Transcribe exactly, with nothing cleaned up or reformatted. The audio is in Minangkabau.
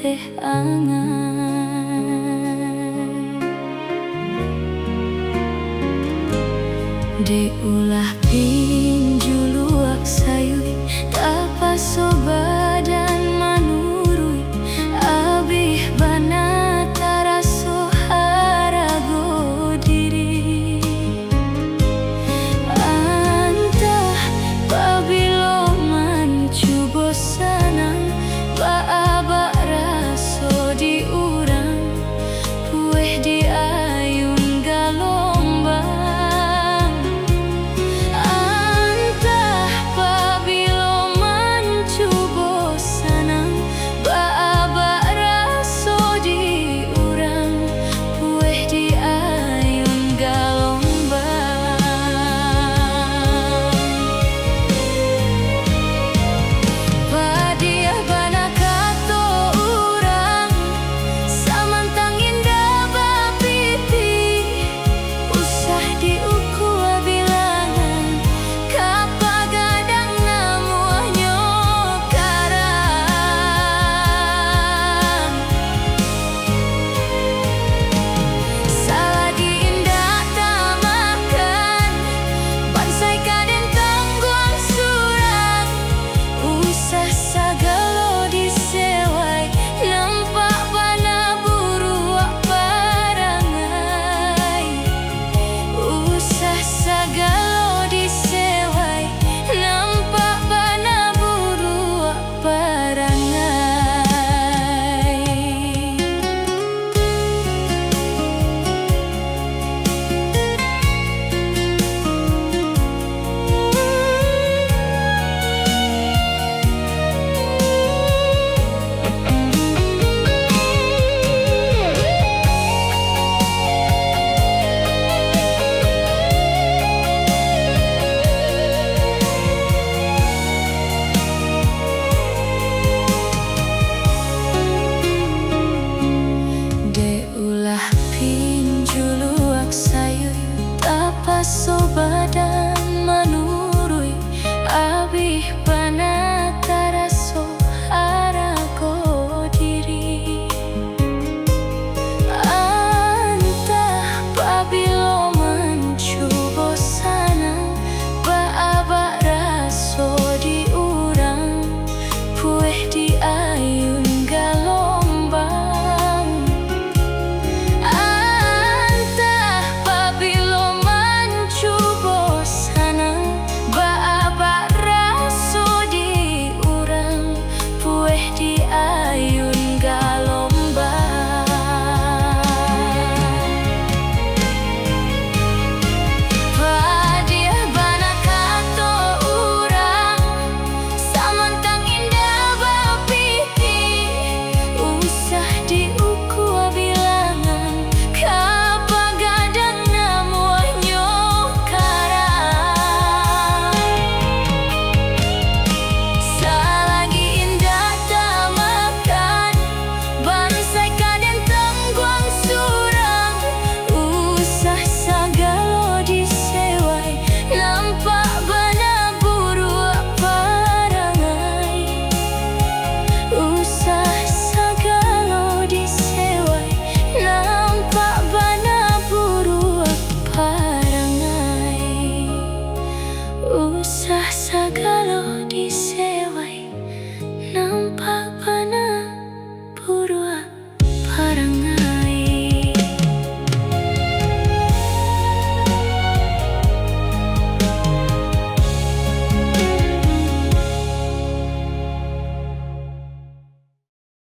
teh angai. Dek ulah pinjuluak sayuik, tapaso badan manuruik, abih bana taraso harago diri. Antah pabilo mancubo sanang, baa bak raso di urang, pueh di ayun galombang. Antah pabilo mancubo sanang, baa bak raso di urang, pueh di ayun galombang. Padiah bana kato urang, samantang indak bapiti, usah diukua bilangan, ka pagadang namuahnyo karang. Salagi indak tamakan, bansai ka den tangguang surang. Usah sagalo disewai, nampak bana buruak parangai. Usah sagalo disewai, nampak bana buruak parangai. Dek ulah pinjuluak sayuik, tapaso badan manuruik, abih bana taraso harago diri. Antah pabilo mancubo sanang, baa bak raso di urang, pueh di ayun galombang. Antah pabilo mancubo sanang, baa bak raso di urang, pueh di ayun galombang. Padiah bana kato urang, samantang indak bapiti, usah diukua bilangan, ka pagadang namuahnyo karang. Salagi indak tamakan, bansai ka den tangguang surang. Usah sagalo disewai, nampak bana buruak parangai. Usah sagalo disewai, nampak bana buruak parangai. Usah sagalo disewai, nampak